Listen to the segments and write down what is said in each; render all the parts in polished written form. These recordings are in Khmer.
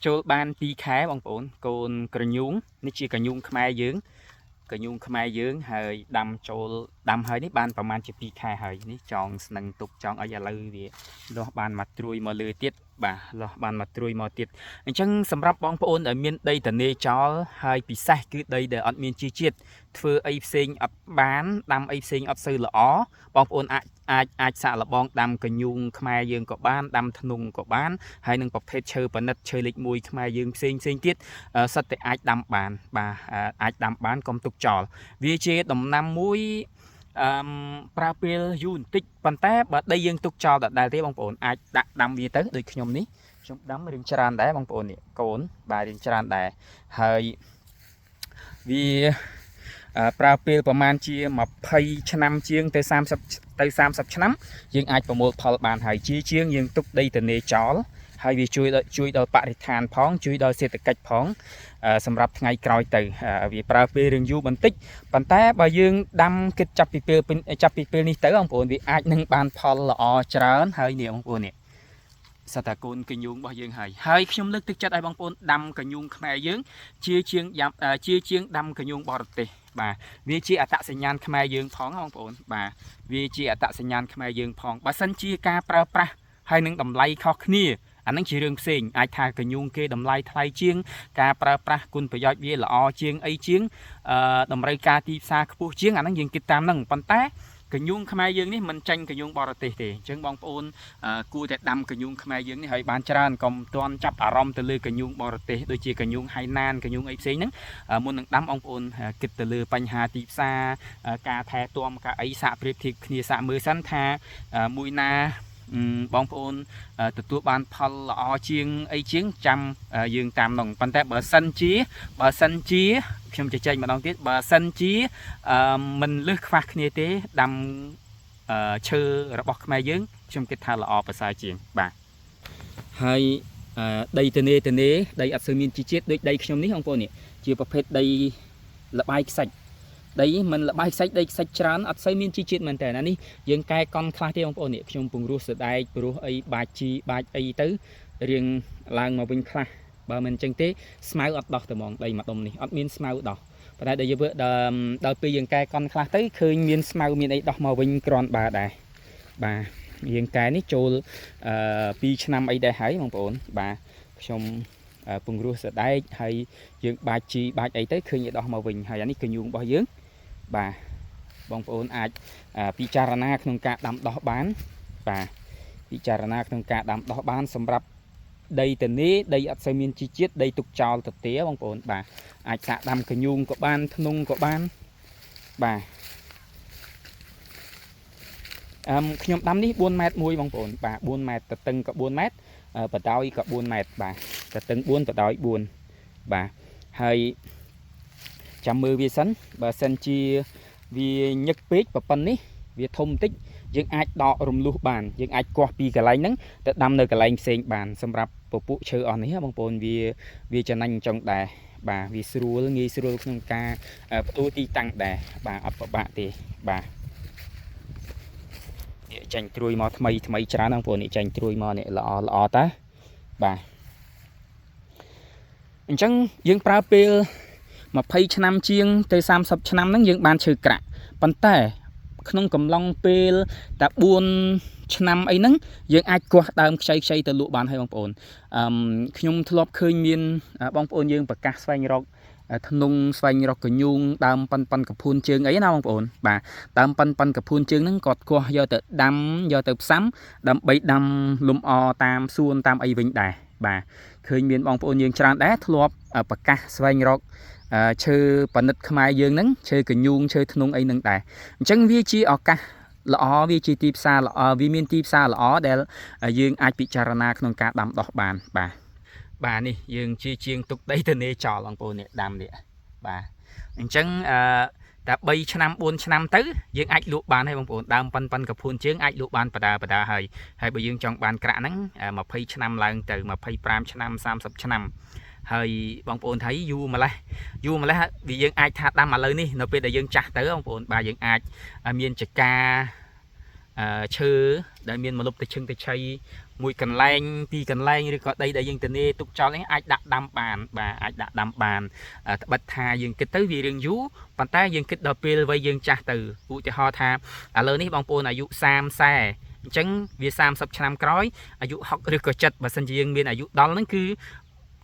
ចូលបាន2ខែបងប្អូនកូនក្រញូងនេះជាក្រញូងខ្មែរយើងក្រញូងខ្មែរយើងហើយដាំចូលដាំហើយនេះបានប្រហែលជា2ខែហើយនេះចងស្នឹងទុកចងអីឥឡូវវាលាស់បានមកត្រួយមកលើទៀតបាទលាស់បានមកត្រួយមកទៀតអញ្ចឹងសម្រាប់បងប្អូនដែលមានដីតនេចោលហើយពិសេសគឺដីដែលអត់មានជីជាតិធ្វើអីផ្សេងអត់បានដាំអីផ្សេងអត់សូវល្អបងប្អូនអាចអាចអាចសាកល្បងដាំកញូងខ្មែរយើងក៏បានដាំធ្នង់ក៏បាន ហើយនឹងប្រភេទឈើប៉និតឈើលេខ1ខ្មែរយើងផ្សេងផ្សេងទៀតសិតតែអាចដាំបានបាទអាចដាំបានកុំទុកចោលវាជាដំណាំមួយអឺប្រើពេលយូរបន្តិចប៉ុន្តែបើដីយើងទុកចោលដដែលទេបងប្អូនអាចដាក់ដាំវាទៅដូចខ្ញុំនេះខ្ញុំដាំរៀងច្រើនដែរបងប្អូននេះកូនបាទរៀងច្រើនដែរហើយវាប្រើពេលប្រហែលជា20ឆ្នាំជាងទៅ30ទៅ30ឆ្នាំយើងអាចប្រមូលផលបានហើយជាជាងយើងទុកដីទនេចោល ហើយវាជួយដល់ជួយដល់បរិស្ថានផងជួយដល់សេដ្ឋកិច្ចផងសម្រាប់ថ្ងៃក្រោយទៅវាប្រើពេលរឿងយូរបន្តិចប៉ុន្តែបើយើងដាំគិតចាប់ពីពេលចាប់ពីពេលនេះទៅបងប្អូនវាអាចនឹងបានផលល្អច្រើនហើយនេះបងប្អូននេះសត្វតាកូនកញូងរបស់យើងហើយហើយខ្ញុំលើកទឹកចិត្តឲ្យបងប្អូនដាំកញូងខ្មែរយើងជាជាងយ៉ាំជាជាងដាំកញូងបរទេសបាទវាជាអត្តសញ្ញាណខ្មែរយើងផងបងប្អូនបាទវាជាអត្តសញ្ញាណខ្មែរយើងផងបើសិនជាការប្រើប្រាស់ហើយនឹងតម្លៃខុសគ្នាអានឹងជារឿងផ្សេងអាចថាកញូងគេតម្លៃថ្លៃជាងការប្រើប្រាស់គុណប្រយោជន៍វាល្អជាងអីជាងអឺតម្រូវការទីផ្សារខ្ពស់ជាងអានឹងយើងគិតតាមនឹងប៉ុន្តែកញូងខ្មែរយើងនេះមិនចាញ់កញូងបរទេសទេអញ្ចឹងបងប្អូនគួរតែដាំកញូងខ្មែរយើងនេះឲ្យបានច្រើនកុំទាន់ចាប់អារម្មណ៍ទៅលើកញូងបរទេសដូចជាកញូងហៃណានកញូងអីផ្សេងហ្នឹងមុននឹងដាំបងប្អូនគិតទៅលើបញ្ហាទីផ្សារការថែទាំការអីសាកប្រៀបធៀបគ្នាសាកមើលសិនថាមួយណាបងប្អូនទទួលបានផលល្អជាងអីជាងចាំយើងតាមនោះប៉ុន្តែបើសិនជាបើសិនជាខ្ញុំជជែកម្ដងទៀតបើសិនជាមិនលឹះខ្វះគ្នាទេដាំឈើរបស់ខ្មែរយើងខ្ញុំគិតថាល្អប្រសើរជាងបាទហើយដីទនេទនេដីអត់សូវមានជីជាតិដូចដីខ្ញុំនេះបងប្អូននេះជាប្រភេទដីលបាយខ្សាច់ដីមិនលបាយខ្សាច់ដីខ្សាច់ច្រើនអត់សូវមានជីជាតិមែនតើណានេះយើងកែកង់ខ្លះទេបងប្អូននេះខ្ញុំពង្រោះសដែកព្រោះអីបាច់ជីបាច់អីទៅរៀងឡើងមកវិញខ្លះបើមិនអញ្ចឹងទេស្មៅអត់ដោះតែហ្មងដីមួយដុំនេះអត់មានស្មៅដោះប៉ុន្តែដល់យើងដល់ពេលយើងកែកង់ខ្លះទៅឃើញមានស្មៅមានអីដោះមកវិញគ្រាន់បើដែរបាទយើងកែនេះចូលអឺ2ឆ្នាំអីដែរហើយបងប្អូនបាទខ្ញុំពង្រោះសដែកហើយយើងបាច់ជីបាច់អីទៅឃើញឲ្យដោះមកវិញហើយអានេះកញូងរបស់យើងបាទបងប្អូនអាចពិចារណាក្នុងការដាំដោះបានបាទពិចារណាក្នុងការដាំដោះបានសម្រាប់ដីទនេដីអត់សូវមានជីជាតិដីទុកចោលទៅទេបងប្អូនបាទអាចសាកដាំកញូងក៏បានធ្នង់ក៏បានបាទអឹមខ្ញុំដាំនេះ4ម៉ែត្រ1បងប្អូនបាទ4ម៉ែត្រតឹងក៏4ម៉ែត្របដោយក៏4ម៉ែត្របាទតឹង4បដោយ4បាទហើយចាំមើលវាសិនបើសិនជាវាញឹកពេកប៉ុណ្នេះវាធំបន្តិចយើងអាចដករំលោះបានយើងអាចគាស់ពីកន្លែងហ្នឹងទៅដាំនៅកន្លែងផ្សេងបានសម្រាប់ពពួកឈើអស់នេះបងប្អូនវាវាចំណេញចង់ដែរបាទវាស្រួលងាយស្រួលក្នុងការបដូរទីតាំងដែរបាទអត់ពិបាកទេបាទនេះចាញ់ត្រួយមកថ្មីថ្មីច្រើនបងប្អូននេះចាញ់ត្រួយមកនេះល្អល្អតាបាទអញ្ចឹងយើងប្រើពេល20ឆ្នាំជាងទៅ30ឆ្នាំហ្នឹងយើងបានឈើក្រាក់ប៉ុន្តែក្នុងកំឡុងពេលតែ4ឆ្នាំអីហ្នឹងយើងអាចគាស់ដើមខ្ចីខ្ចីទៅលក់បានហើយបងប្អូនអឺខ្ញុំធ្លាប់ឃើញមានបងប្អូនយើងប្រកាសស្វែងរកធ្នង់ស្វែងរកកញូងដើមប៉ិនប៉ិនកភួនជើងអីណាបងប្អូនបាទដើមប៉ិនប៉ិនកភួនជើងហ្នឹងគាត់គាស់យកទៅដាំយកទៅផ្សាំដើម្បីដាំលំអតាមសួនតាមអីវិញដែរបាទឃើញមានបងប្អូនយើងច្រើនដែរធ្លាប់ប្រកាសស្វែងរកឈើប៉និតខ្មែរយើងហ្នឹងឈើកញូងឈើធ្នង់អីហ្នឹងដែរអញ្ចឹងវាជាឱកាសល្អវាជាទីផ្សារល្អវាមានទីផ្សារល្អដែលយើងអាចពិចារណាក្នុងការដាំដោះបានបាទបាទនេះយើងជាជាងទុកដីទៅនេចោលបងប្អូននេះដាំនេះបាទអញ្ចឹងអឺតែ3ឆ្នាំ4ឆ្នាំទៅយើងអាចលក់បានហើយបងប្អូនដើមប៉ិនប៉ិនកភួនជើងអាចលក់បានបដាបដាហើយហើយបើយើងចង់បានក្រាក់ហ្នឹង20ឆ្នាំឡើងទៅ25ឆ្នាំ30ឆ្នាំហើយបងប្អូនថៃយូរម្លេះយូរម្លេះវាយើងអាចថាដាំឥឡូវនេះនៅពេលដែលយើងចាស់ទៅបងប្អូនបាទយើងអាចមានចកា ឈើដែលមានម្លប់ទៅឈឹងទៅឆៃមួយកន្លែងពីរកន្លែងឬក៏ដីដែលយើងទនេទុកចោលនេះអាចដាក់ដាំបានបាទអាចដាក់ដាំបានត្បិតថាយើងគិតទៅវារឿងយូរប៉ុន្តែយើងគិតដល់ពេលវ័យយើងចាស់ទៅឧទាហរណ៍ថាឥឡូវនេះបងប្អូនអាយុ30 40អញ្ចឹងវា30ឆ្នាំក្រោយអាយុ60ឬក៏70បើសិនជាយើងមានអាយុដល់ហ្នឹងគឺ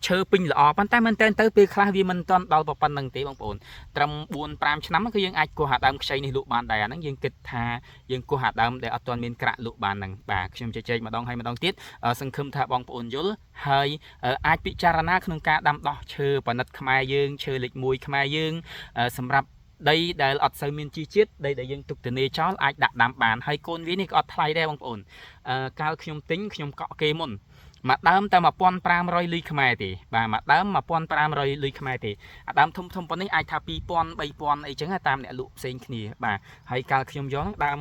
ឈើពេញល្អប៉ុន្តែមែនតើទៅពេលខ្លះវាមិនទាន់ដល់ប៉ុណ្្នឹងទេបងប្អូនត្រឹម4 5ឆ្នាំគឺយើងអាចគោះអាដើមខ្ចីនេះលក់បានដែរអាហ្នឹងយើងគិតថាយើងគោះអាដើមដែលអត់ទាន់មានក្រាក់លក់បានហ្នឹងបាទខ្ញុំជជែកម្ដងហើយម្ដងទៀតសង្ឃឹមថាបងប្អូនយល់ហើយអាចពិចារណាក្នុងការដាំដោះឈើប៉និតខ្មែរយើងឈើលេខ1ខ្មែរយើងសម្រាប់ដីដែលអត់សូវមានជីជាតិដីដែលយើងទុកទនេចោលអាចដាក់ដាំបានហើយកូនវានេះក៏អត់ថ្លៃដែរបងប្អូនកាលខ្ញុំទិញខ្ញុំកក់គេមុនមួយដើមតែ1500លុយខ្មែរទេបាទមួយដើម1500លុយខ្មែរទេអាដើមធំធំប៉ុណ្នេះអាចថា2000 3000អីចឹងតាមអ្នកលក់ផ្សេងគ្នាបាទហើយកាលខ្ញុំយកហ្នឹងដើម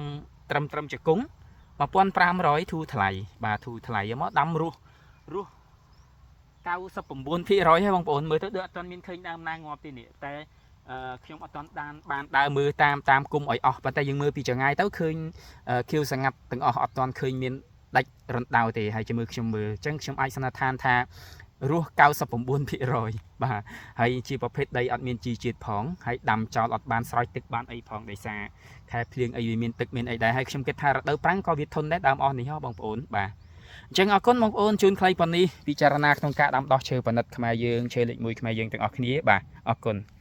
ត្រឹមត្រឹមជង្គង់1500ធូរថ្លៃបាទធូរថ្លៃមកដាំរស់រស់99%ហើយបងប្អូនមើលទៅដូចអត់ទាន់មានឃើញដើមណាងាប់ទេនេះតែខ្ញុំអត់ទាន់ដានបានដើរមើលតាមតាមគុំឲ្យអស់ប៉ុន្តែយើងមើលពីចង្ងាយទៅឃើញខៀវសងាត់ទាំងអស់អត់ទាន់ឃើញមានដាច់រណ្ដៅទេហើយជាមួយខ្ញុំមើលអញ្ចឹងខ្ញុំអាចសន្និដ្ឋានថារស់99%បាទហើយជាប្រភេទដីអត់មានជីជាតិផងហើយដាំចោលអត់បានស្រោចទឹកបានអីផងដោយសារខែភ្លៀងអីវាមានទឹកមានអីដែរហើយខ្ញុំគិតថារដូវប្រាំងក៏វាធន់ដែរដើមអស់នេះហ៎បងប្អូនបាទអញ្ចឹងអរគុណបងប្អូនជូនខ្លីប៉ុណ្នេះពិចារណាក្នុងការដាំដោះឈើប៉និតខ្មែរយើងឈើលេខ1ខ្មែរយើងទាំងអស់គ្នាបាទអរគុណ។